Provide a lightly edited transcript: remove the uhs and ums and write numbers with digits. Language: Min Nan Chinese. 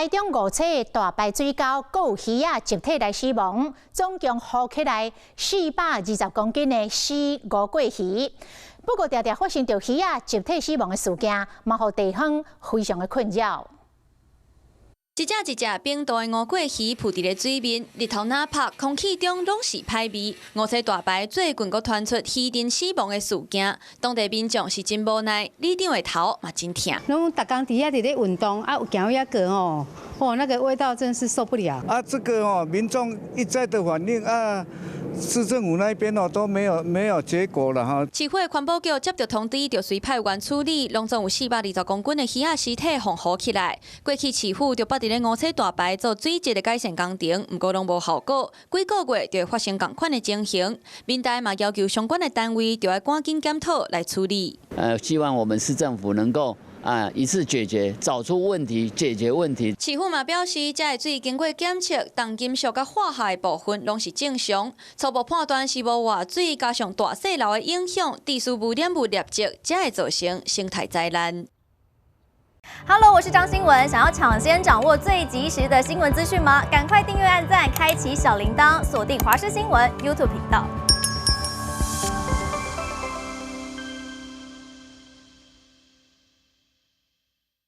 台中五車大排水溝，閣有魚仔集體來死亡，總共捕起來420公斤的死吳郭魚。不過，常常發生著魚仔集體死亡的事件，嘛予地方非常的困擾。一隻一隻冰凍的吳郭魚浮佇咧水面，日頭若曬，空氣中攏是歹味。五彩大排最近閣傳出魚陣死亡的事件，當地民眾是真無奈，里長的頭嘛真疼。攏逐工佇遐佇咧運動，啊，有行遐過吼，哦，那個味道真是受不了。啊，這個哦，民眾一再的反映啊，市政府那邊哦都沒有結果了哈。市府的環保局接到通知，就隨派員處理，攏總有420公斤的魚仔屍體予捕起來。過去市府就捌佇咧五彩大排做水質的改善工程，毋過攏無效果，幾個月就會發生仝款的情形。民代嘛要求相關的單位就愛趕緊檢討來處理。希望我們市政府能夠啊，一次解決，找出問題，解決問題。市府嘛表示，這个水經過檢測，重金屬佮化學的部分攏是正常。初步判斷是無活水加上大細流的影響，致使污染物累積，才會造成生態災難。 Hello，我是張新文。想要搶先掌握最及時的新聞資訊嗎？趕快訂閱、按讚、開啟小鈴鐺，鎖定華視新聞 YouTube 頻道。